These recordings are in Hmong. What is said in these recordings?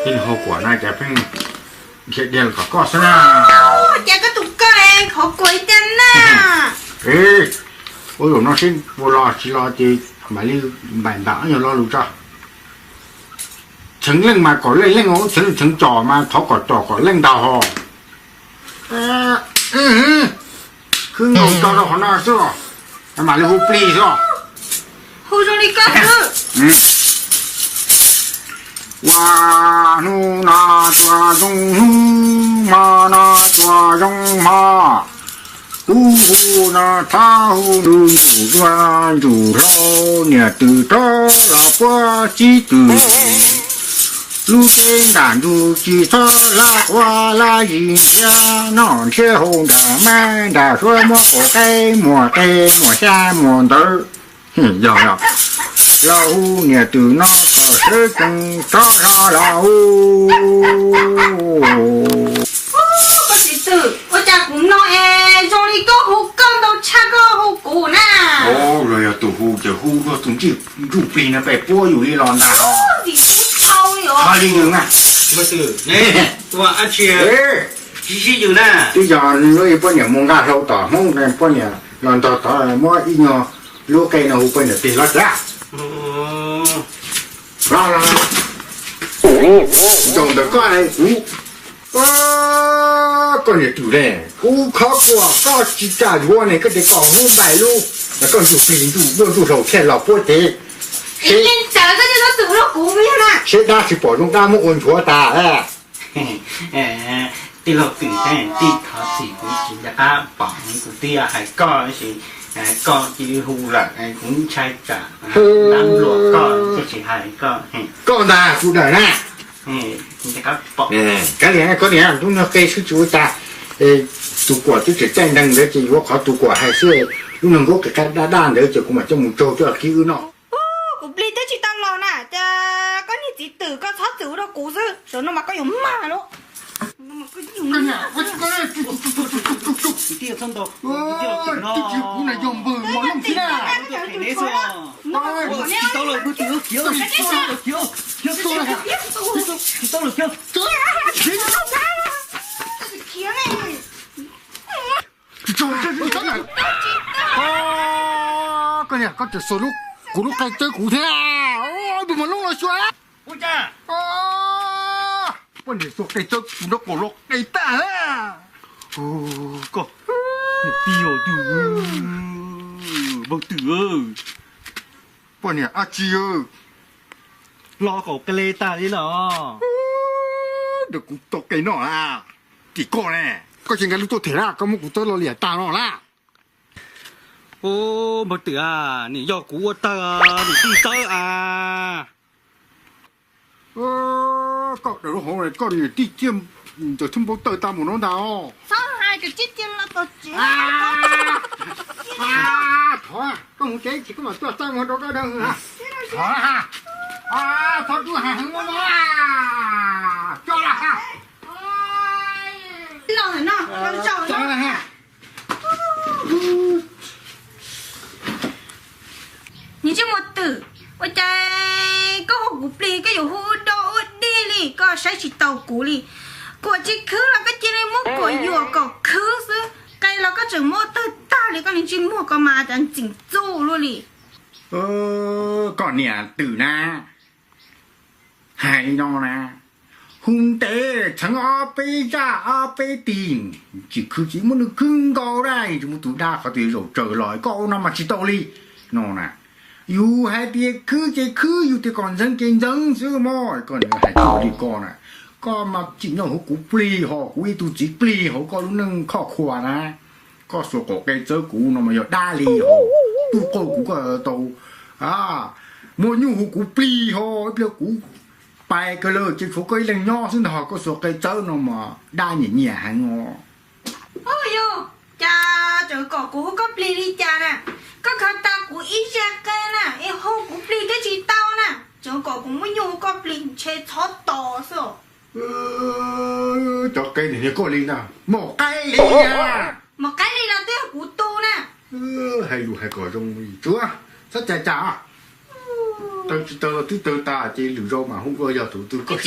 Hu kuam na ces pheej nrhiav diag los kom koj xwb na. Ces koj tus koj qhov kuam ib tag na. Ua zaum no seb ua los tsis los ces mam li npaim npam ob nyuag lo lus tso. Txheev leej mas kom leej leej, txheev txheev com mas thov kom com kom leej ntag ho. Khwb nkaus tso rau qhov no xwb, mam li hu plig xwb. Hu zoo li koj xwb. Ua hnub no tsuas zoo hnub, hmo no tsuas zoo hmo. Hu hu no thab hu ntu ntsum dua ntsum hlau, niam twm rov los puab txib twm. Lub teb nram ntug tsis txhob hlab quav hlab zis, nrhiav noj nrhiav haus nram mab nram suab, muab kaum qaib muag qe muag xya muag ntawv. Yog los hu niam twm no kom sawv tsees txhob zog los hu. Koj txiv twm, ua cas kuv no es zoo li koj hu koj ntau tshaj koj hu kuv na? Los yog tus hu ces hu luag tus ntsij ntsuj plig no pem puab yus li los ntag. Tsis tau li os. Ho li yus na. Ua dab tsi tsis sib yws na? Twb yog lub poj niam mus nqa hlau tom Hmoob, poj niam los ntog tod muab ib nyuag lub qe no hu poj niam tig los tag. Los los, zaum ntawm koj kuv, koj niam twm ne, kuv khov koj, koj tsis kam yuav ne, koj tias kom hu npaim lub, koj ntsuj plig ntsuj duaj ntsuj hlauv thiaj los puab cev. Seb dab tsis pom zoo dab muab ua nchuav tas. Tij laug twm, tij thov txim, kuv tsis nco qab pom, kuv twb hais koj tab sis koj cia li hu lawm, kuv ntshai tsam dab npluas koj thiaj tsis hais koj. Koj ntag tus dawm na. Kav liam, koj niam, lub nyuag qe xwb tsis ua cas. Tus kuam twb tseem caij nteeg ntawd ces yuav qhov tus kuam hais xwb. Lub nyuag nkuab qe qab daj daj ntawd ces kuv mam coj mus tsaug coj kiv wb noj. Kuv plig twb tsis tau los na, cas koj niag txiv twm koj txhob txwm ua rau kuv xwb, zaum no mas koj yuav mag lawm. Kuv na yog npawg Muas Looj xwb na. Tsis tau lawm, tsis tau lawm. Koj niam, koj tseem xuas kuv lub qe tsawb kuv thiab. Npawg Muas Looj los xyuas. Poj niam xuas qe tsawb kuv nraub qaum los qe tag. Koj, niam tij os, npawg twm, poj niam dab tsi los qaum qe tag li no. Kuv tau qe noj na. Tim koj ne, koj tsis nqa lub tuaj them na, koj muab kuv tsawb los liam tag no na. Npawg twm a, nim yog kuv ua tawg niam tij tsawb a. Koj daws lub hauv, koj niam tij ciaj ntawm thwb npau taws tag mus no ntag os. Thov, koj mus tsev tsis koj mam tuaj txawb mus rau koj dawb. Thov, thov rub has heev no, tso los. Niag ntsej muag twm, ua cas koj hu kuv plig koj yuav hu ua dog ua dig li, koj saib tsis taus kuv li. Kuam tsis khwb los koj cia li muab kuam yuam kom khwb xwb, qe los koj tseem muab tawg tag li, koj niag ntsej muag koj mas cas ntxim txuj luaj li. Koj niam twm na, hais li no na, hu ntev txheev ob peb zaj ob peb tig, tsis khwb tsis muab nws khwb nkaus dab, tsis muab tus dab qhov twg zaum tsaws los koj ua no mas tsis tau li no na. Yus hais tias khwb ces khwb, yus tias kom ntxeev ces ntxeev xwb mog. Koj niam hais txog li koj na, koj mas tsim nyog hu kuv plig ho, kuv ib tug txiv plig hauv koj lub neej khoj khuas na. Koj xuas qaum qe txawb kuv no mas yog dab li ho, tub qauj kuv koj tau muaj nyuj hu kuv plig ho, ib pliag kuv pais kawg lawm ces tshuav koj ib leeg nyob xwb ntag, ho koj xuas qe txawb no mas dab nyiam nyiam heev os. Ub yus, cas tseem kom kuv hu koj plig li cas na? Koj khaws tau kuv ib zaj qe na, es hu kuv plig thiab tsis tau na, tseem kom kuv muab nyuj hu koj plig, ntshe txhob tos xwb. Cov qe niag koj li ntag, muaj qaib li na. Muaj qaib li los twb yog kuv tu na. Hais lus hais kom zoo tsuav, txhob cais cas. Tawg tsis tawg los twb tawg tas ces lwm zaus mam hu dua yog tus twg. Koj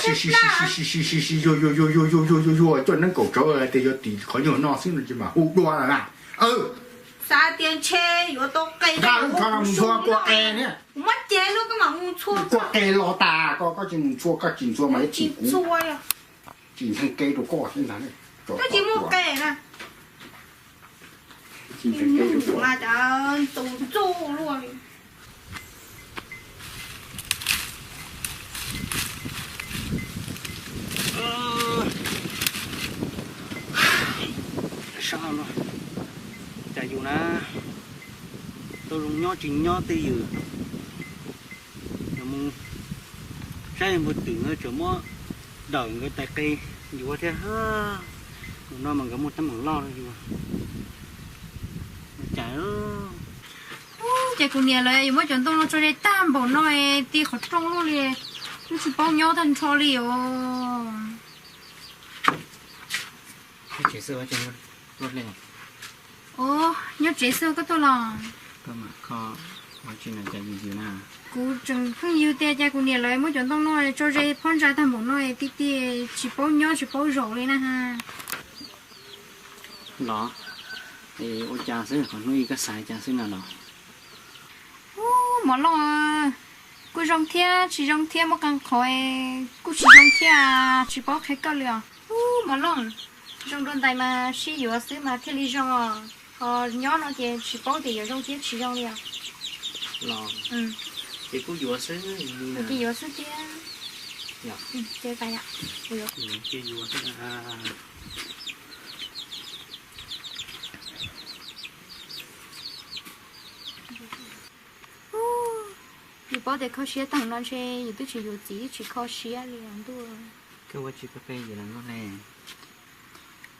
sim sim sim sim sim sim sim yuag yuag yuag yuag yuag yuag yuag yuag coj neeb kaum tsawv hais tias yog tim qhov nyuag no xwb no ces mam hu dua lawm na. Xav tias ntshe yuav tau qe, nqa lub tsho mus ntxhua kua qe niam. Kuv muab ceg lub koj mam mus ntxhua kua qe los tas ko, koj tsis mus ntxhua, koj tsis ntxhua mas ib tsis kuv tsis ntxhee kev rau koj thiab ntag. Koj tsis muaj qe na. Tsis ntxhee kev rau koj. Mas cas tus txuj luaj li. Sab no cas yus na, tau zoo nyob tsis nyob twj ywm. Mus saib npawg Twm nkawd tseem muab dawm nkawd tais qe yuav thiab. Mus no mas nkawd muaj teeb meem loj rau yus. Cas, ces kuv niam lawv yuav muab cov ntoo no tso ze tag npaum no, ti qhov rooj luaj li, twb tsis paub nyob tag nrho li os. Nyob tsev xwb koj tuaj los? Kuv tseem pheej yws tias cas kuv niam lawv muab cov ntoo no tso ze phab ntsa tag npaum no, ti ti tsis paub nyob tsis paub zaum li na ha. Los, ua cas xwb, qhov hnub ib koj xav cas xwb no los? Ub, Mos Looj, kuj zoo thiab tsis zoo thiab, muaj qee qhov kuj tsis zoo thiab, tsis paub qhia koj li os. Ub, Mos Looj, zoo dua ntais mas sib yuav xwb mas thiaj li zoo, ho nyob no ces tsis paub tias yuav zoo thiab tsis zoo li os. Los, ces kuj yuav xwb, ces yuav xwb thiab. Yus paub tias kho siab tag no ntshe yus twb tsis yuav txiv, tsis kho siab li os ntuj. Koj ua tsis pab peb yus los nkauj hle.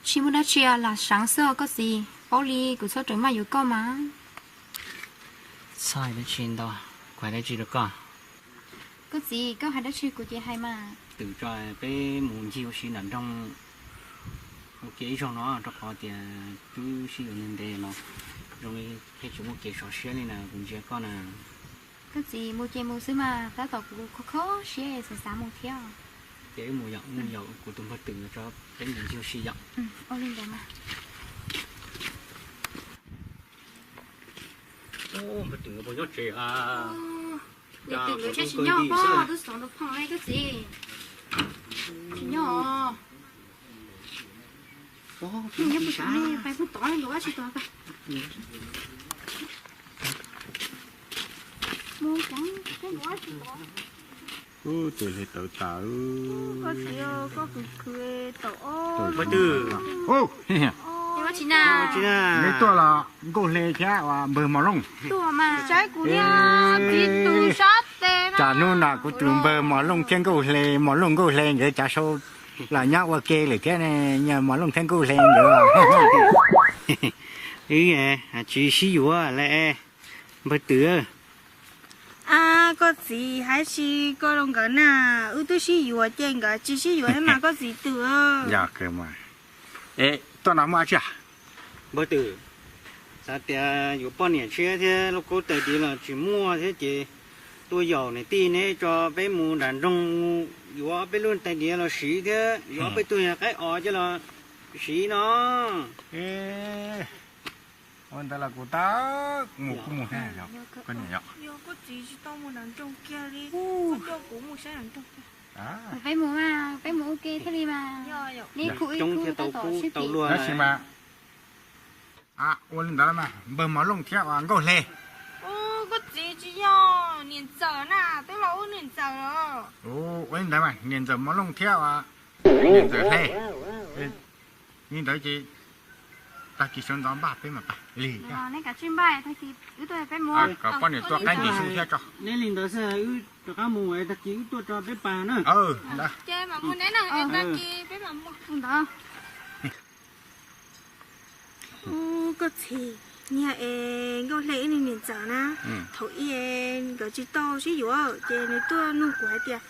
Tsis muaj dab tsi, lam seev xwb os koj txiv, paub li kuv txhob rawm maj yuav koj mas. Txhob hais dab tsi ntau, kuv hais dab tsi rau koj? Koj txiv, koj hais dab tsi kuv ces hais mas. Twm tso peb mus ncig ua si nram nroog ua ke ib zaug no, rau qhov tias twb sib yuav ntev ntev los zoo li thiaj tsis muaj kev sov siab li na, kuv ntsia koj na. Koj txiv, mus ces mus xwb mas, tab tom kuv kho kho siab xav xav mus thiab. Ces wb mus yom, mus yom, kuv tus npawg Twm tso peb mus ncig ua si yom. Ua li ntawd mas. Npawg Twm puas nyob tsev a? Npawg Twm nkawd tsis nyob pob, twb xov nrau phoom li koj txiv. Tsis nyob os. Nyob puag tod ne, pais puag tod ne, nkawd ua tsis tau. Mus, nkawd ua tsis tau. Ub, ces hle tawv tas. Koj txiv, koj khwv khwv tawm os. Npawg Twm. Ua tsis na. Neb tuaj los nkauj hle thiab npawg Mos Looj. Tuaj mas saib kuv niag txiv tus sab tes na. Tsam hnub no kuv tus npawg Mos Looj thiab nkauj hle, Mos Looj nkauj hle nkawd tsav sau los nyob ua ke lawm thiab ne, Mos Looj thiab nkauj hle nkawd. Wb tsis sib yuav li npawg Twm. A, koj txiv, hais tsis koj rau nkawd na, wb twb sib yuav ces nkawd tsis sib yuav thiab mas koj txiv Twm. Yog kawg mas. Es tuaj no muaj dab tsi? Npawg Twm, xav tias yuav poj niam tshiab thiab lauj kaub tais diav los tsis muaj thiab ces tuaj yaum niam tij neb tso peb mus nram nroog yuav peb lub tais diav los siv thiab yuav peb tug qaib os coj los siv no. Ua ntawd los kuv tab mus kuj mus thiab, koj niam yom. Yog koj txiv tsis tau mus nram nroog kiag li, koj coj kuv mus saib nram nroog. Peb mus mas, peb mus ua ke thiaj li mas. Neb khub ib khub tab tom sib pom. Tab sis mas, ua li ntawd mas npawg Mos Looj thiab ua nkauj hle. Koj txiv tsis yog, niam ntxawm na, twb los ua niam ntxawm los. Ua li ntawd mas niam ntxawm Mos Looj thiab ua niam ntxawm hle. Li ntawd ces tag kis sawv ntxov npaj peb mam pais lig thiab. Neb kav tsij npaj, tag kis wb tuaj peb mus. Kom poj niam tua qaib ntim su thiab tso. Neb li ntawd xwb, wb rov qab mus, tag kis wb tuaj tso peb pais na. Ces mam mus neb na, tag kis peb mam mus ntawd. Ub, koj txiv, niag es nkauj hle ib niag niam ntxawm na, thaum ub nkawd tsis tau sib yuav ces nws tuaj nug kuv hais tias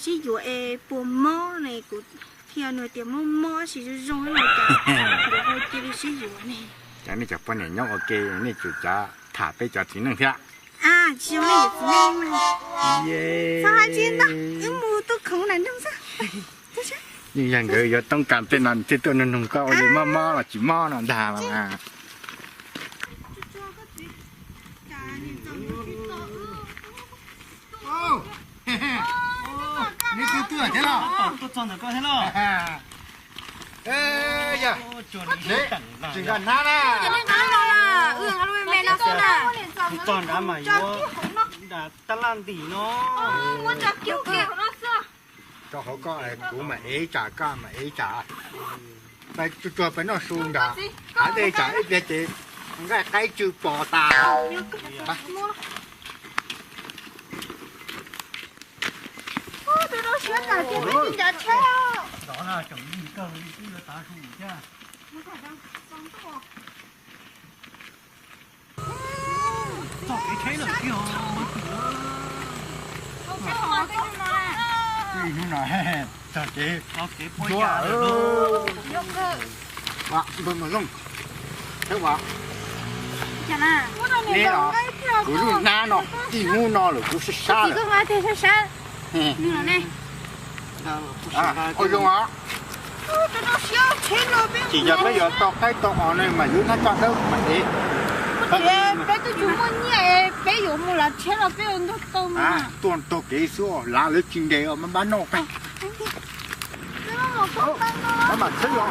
sib yuav es puas mob ne, kuv qhia nws tias mob mob tab sis zoo zoo no cas nkawd ho cia li sib yuav ne. Cas nej cov poj niam nyob ua ke nej tseem cav tham peb cov txiv neej thiab. Tsis zoo li txiv neej mas. Txhob hais li ntawd, wb mus tu khoom na nug xwb. Yeej yog nkawd yuav toob kas tej no thiaj tuaj nug nug koj ua li mob mob los tsis mob no ntag los mas. Neb twb twb thiab los? Tuaj txog ntawm koj thiab los? Yog, neb tsis nkag hnab na. Kuv txog nrad mas yuav nram tab laj ntim no. Rau hauv koj, kuv mam ev tsam, koj mam ev tsam. Peb tsuag tsuag peb noj su nrad, hav dej tsam ib pliag ces nqaij qaib tsw pos tas. Txoj kev tsheb lawm kiag. Hnub no txog kev ntsuab. Npawg Maum Looj, neb los, kuv lub hnab no ib hnub no lawm kuv sab sab lawm. Ua zoo os. Tsis yog peb yuav tau qaib tau os ne mas yuav hnab tsaj dawb mas ev. Peb twb tsis muaj nyiaj, peb yuav mus lav tsheb los peb ua ntuj tau mas. Tuaj taug kev xwb, lav lawv tsis ntes os, maj npab noj. Maj mam tsheb los.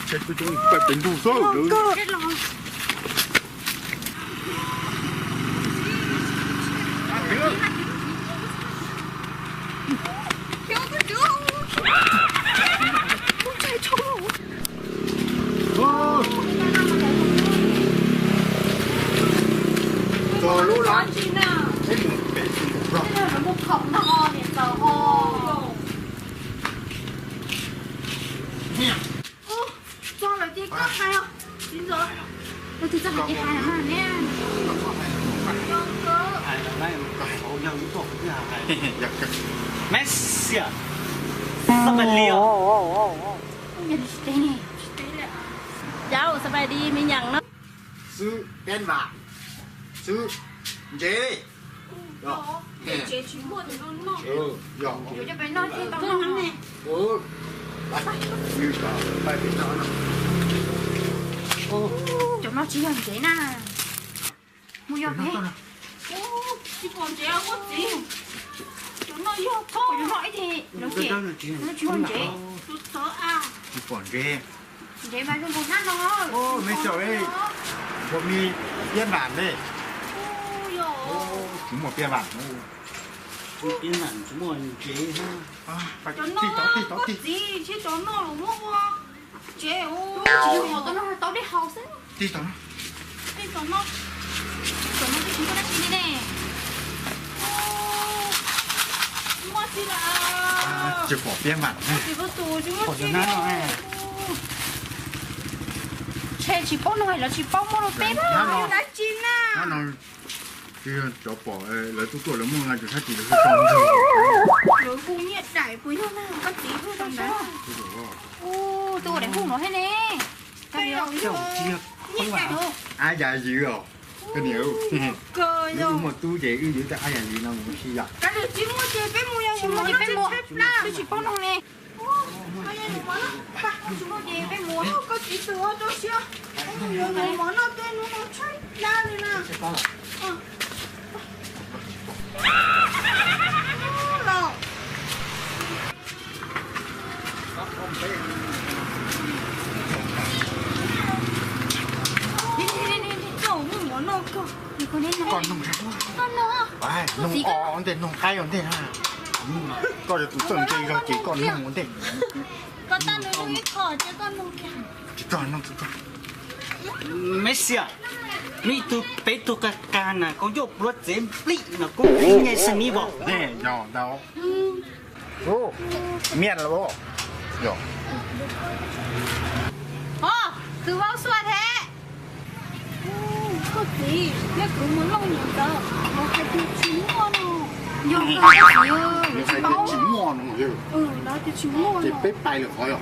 Tsheb coob coob pais pem ntug xwb. Txog lub lab, peb mus pem tsis mus rau. Txog lawm ces koj hais os, txiv ntxawm. Tus txog hais ces hais mas ne. Mesias, xab pais li os. Yog tsis teb ne. Yau, xab pais li me nyam no. Xwb peb vam, xwb ntsev. Yog, yog. Yuav coj peb noj thiaj tau noj ne. Cov no tsis yog ntsev na. Mus yog peb. Tsis pom ntsev os koj txiv. Cov no yog koj, cov no ib txhia lov ces no tsis yog ntsev. Tsis pom ntsev. Ntsev mas zoo nkaus hnab no. Mej xyaum, ua me piab vam ne. Tsis muaj piab vam. Piab vam tsis muaj ntsev. Cov no koj txiv, ntshe cov no los muab ua ntsev. Tsis yog, cov no tau dej haus xwb. Tij tom no. Tij tom no. Tom no tsis muaj dab tsi li ne. Muaj tsi lawm. Tsis pom piab vam. Tsis muaj tsi. Ntshe tsis paub nug los tsis paub muab rau peb dab tsi na. Tsis yog cov pom lawv tuaj tuaj lawv muaj no ces thiaj tsis lawv hu tau ntag. Lawv hu nyiaj daim puas yog na, koj txiv hu tau ntawd. Ub, tuaj daim hu no thiab ne. Ab yam ywv os. Koj niam, wb muaj tub ces wb yuav tej ab yam ywv no mus si yom. Tsis muaj ces peb mus, yog tsis muaj ces peb mus. Twb tsis paub nug ne. Tsis muaj ces peb mus. Koj txiv tus rau siab. Mov noj tej hnub no tshaib plab li na. Koj nug, nug os ntej, nug qaib os ntej. Koj yog tus txawj ntse zog ces koj nug ntej. Koj tag nws ib qho ces koj nug kiag. Tsis txog, nug tsis txog. Meb xiam, neb tug peb tug qag qag na, koj yuav pluav txev nplij na, koj txiv nyej xeem nib vos. Yog ntau. Miaj los. Yog. Ho, kws vau xuas thiab. Koj txiv, yog kws mus looj nyuam ntawd, mus hais tias tsis muaj no. Yog, tsis muaj no, ces peb pais lawm qhov yog.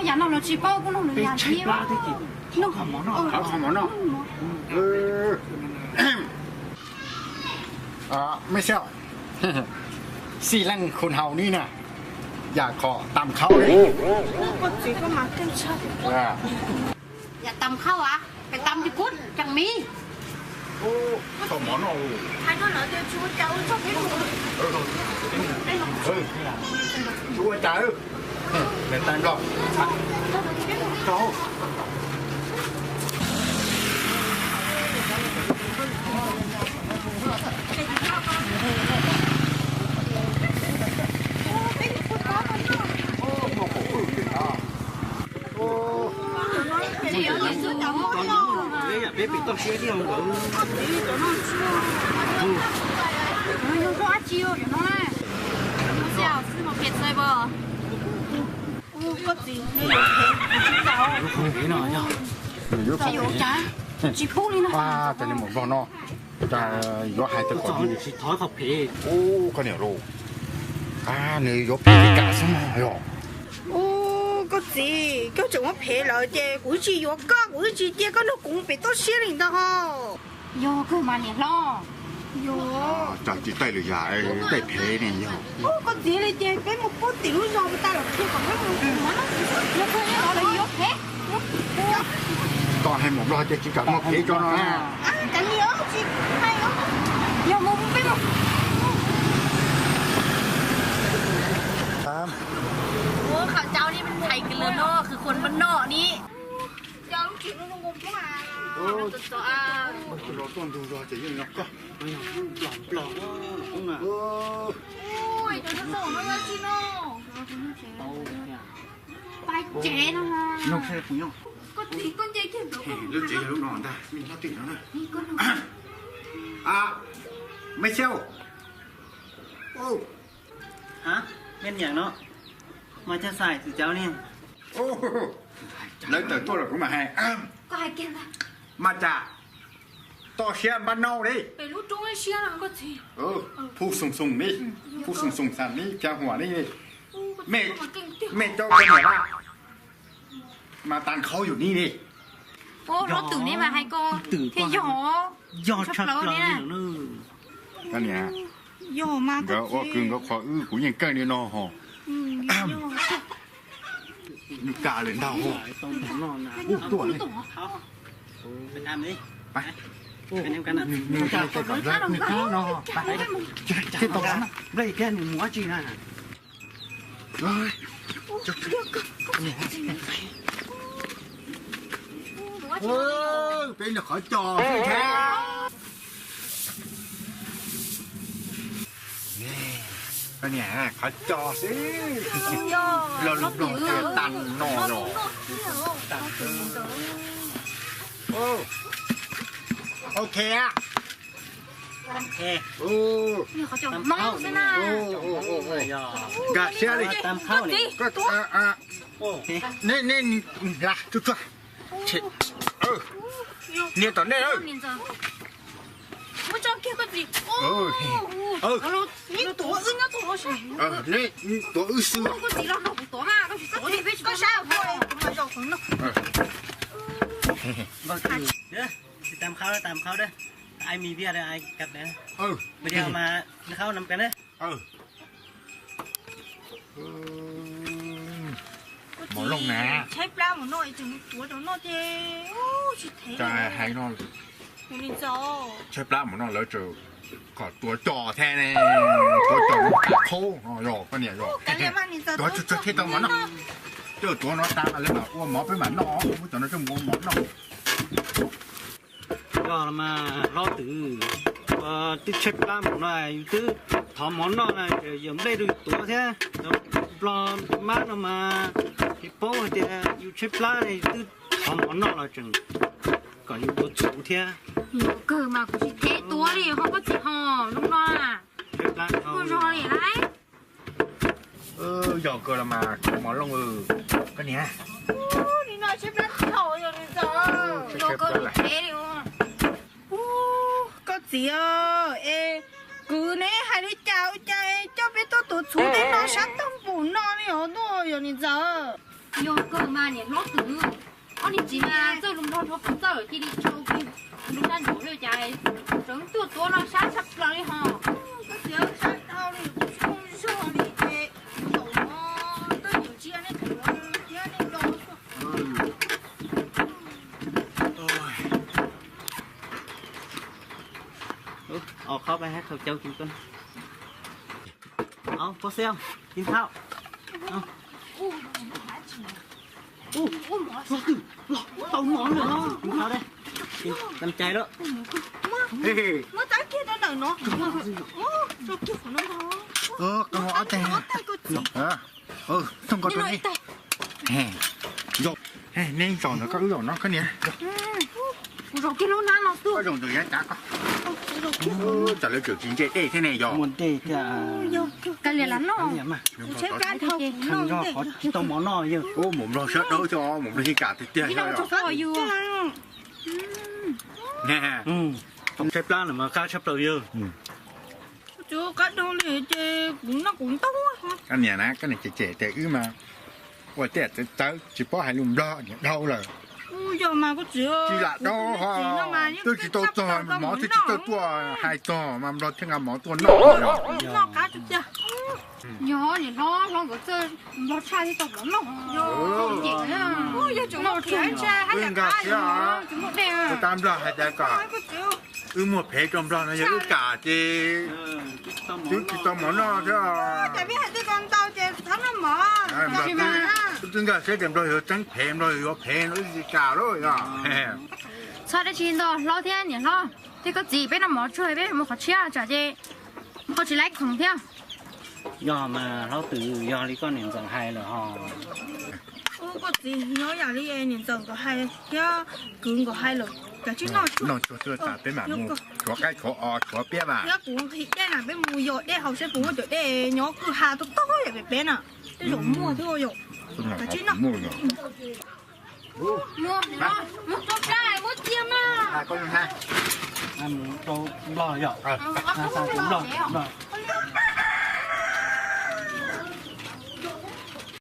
Yam no los tsis paub, kuv nug lus yam thiab. Qhov mov no. Mej Xyooj, xij leej khu hau ni na, yam kho tam khau li. Yam tam khau a, tam tim kuv tseem miv. Tsis ua cas. Tsis pub li no. Cas yuav hais tias kom, ub, koj niam lauj, nws yuav phem li cas xwb no yog. Ub, koj txiv, koj tseem muab phem lawm ces kuv tsis yuav koj, kuv tsis cia koj nrog kuv pem toj siab li ntag ho. Yog kawg mas niam hlob. Yog. Tsis taij lwm yam, taij phem ne yog. Ub, koj txiv li ces peb mus pub tim lub zos puas tau los qhia kom peb mus mov noj. Yog kawg li los yuav phem. Koj hais Nplog ces tsis kam muaj phem tso no na. Yog mus peb mus. Ua qhov cau li hais kws lawm no qhwv khuas npaj noj ni. Pais tsev no. Koj txiv, koj nce kiag ntawd. Lub tsev yog lub no ntag, nej nyob twj ywm no na. Mej Xyooj. Mej niam no mas cog xais txwv cauv li. Lawv tawm tuaj los kuv mam hais. Mas cas toj siab npab nauj li. Phuj xoo xoo li, phuj xoo xoo xam li, caj huam li. Mej, mej cov koj niam laj mas tas nkhaus yus ni li. Ub, hlob twm ne mas hais ko thiaj yog. Yog tshaj plaws li. Nkawd ua kwv nkawd qhuas wb kuv yeej keej li no ho. Nws kam lawm ntag ho. Ub, tuaj li. Nws kam no, thiaj tau nplej thiab nws mus dab tsi na. Peb nws qhov cos xwb thiab. Koj niam, qhov cos xwb. Lo lus Nplog tias tas no los. Ok. Nkag siab li. Nej, nej, tsuag tsuag. Niag tom nej. Nej tuav wb xwb. Tsis tas qhau, tsis tas qhau. Ai mi viaj ai kab, video mas qhau nam kas na. Mov looj na. Tshaib plab mus noj es tseem tuav rau noj ces tsis thev. Hais no, tshaib plab mus noj lawv tseem kom tuav cos thiab ne. Tuav cos mus tas qhau no yog koj niam yog. Tuav tsuag tsuag thiaj tau mov noj. Coj tuav no tas lawv mam ua mov peb mam noj, muab cov no coj mus ua mov noj. Yog los mas hlob twm, twb tshaib plab mus no yus twb thov mov noj na, yawm nplej rau yus tuav thiab. Nplog mab no mas, yus paub hais tias yus tshaib plab yus twb thov mov noj los tseem kom yus tuav txhuv thiab. Yog kawg mas kuv tsis thev tuav li ho koj txiv ho, hnub no kuj zog li lauj. Yog kawg los mas mov looj, koj niam. Yog kawg li. tias es kuv ne hais li cas ua cas coj peb tuaj tuav txhuv tej no sab tag npaum no li os tuaj yog niam ntxawm. Yog kawg mas niam hlob Twm, ob niag txiv mas txawj lus nplog rau kuv txawj cia li tso lub sab nraud li cas tseem tuaj tuav no sab tshaj plaws li hos. Koj tias sab dhau li kuv tsis muaj zog li ces zaum no tuaj yuav ntsia nej thaum lawv thiab nej los. Ov, qhov peb hab khau cawv kis koj. Ov, pob xev, kis thau. Tau mov lawm, kis thau dab. Tam cai lawm. Muab tab kiag rau ntawm no. Rau kiag qhov no ntag. Qhov ob teg. Thooj koj rau nej. Yog, nej zaum ntawm koj wb zaum no koj niam. Kuv zaum kiag lub hnab no xwb. Koj zaum ntawm yav cav koj. Tsam lawv tseem tsis ntse dej thiab ne yog. Muaj dej thiab. Kav liam las noj. Tsis tau mov noj yog. Mus nplog sab dawb xyov mus nplog yeej kam tiag tiag xyov. Tshaib plab no mas qab tshaj plaws yog. Qab dhau li ces kuv noj kuv ntau. Koj niam na, koj niam cem cem tias wb mas ua tej txawv txawv tsis paub hais lus nplog niam dhau lawm. Yog mas koj txiv, tsis lam dhau ho, twb tsis tau txog mov thiab tsis tau tuaj hais txog mas nplog thiaj nqa mov tuaj noj. Noj qab tiag. Yog niam hlob, hlob nkawd txawj nplog tshaj thiab tau mov noj. Yog tseem muaj qhiav ntsa hab yam qab, tseem muaj dej. Tab nplog hais tias kom wb muag phev rau nplog no yog wb kam ces twb tsis tau mov noj thiab. Cas peb hais tej ko ntau ces txhob noj mov. Wb twb nkag siab tias nplog yuav tseeb phev, nplog yuav phev no wb tsis kam lawm yog. Txhob dab tsi ntau, hlob thiab niam hlob thiab koj txiv, peb noj mov tsuag peb mus qhov tshiab tsam ces ho tsis laib khoom thiab. Yog mas hlob Twm, yog li koj niam ntxawm hais lawm ho. Ub, koj txiv, nyob yam li niam ntxawm nkawd hais thiab kwv nkawd hais lawm, kav tsij noj tsuag tas peb mam mus tshuav qaib tshuav os tshuav piab mas. Thiab kuv nqhis dej na, peb mus yos dej haus seb puas muaj cov dej nyob kwj ha toj toj yam pem peb na. Tej zaum muaj thiab yom. Kav tsij noj. Muaj, muaj tua plab, muaj cia mas. Mus rau nplog yom. Mus rau nplog.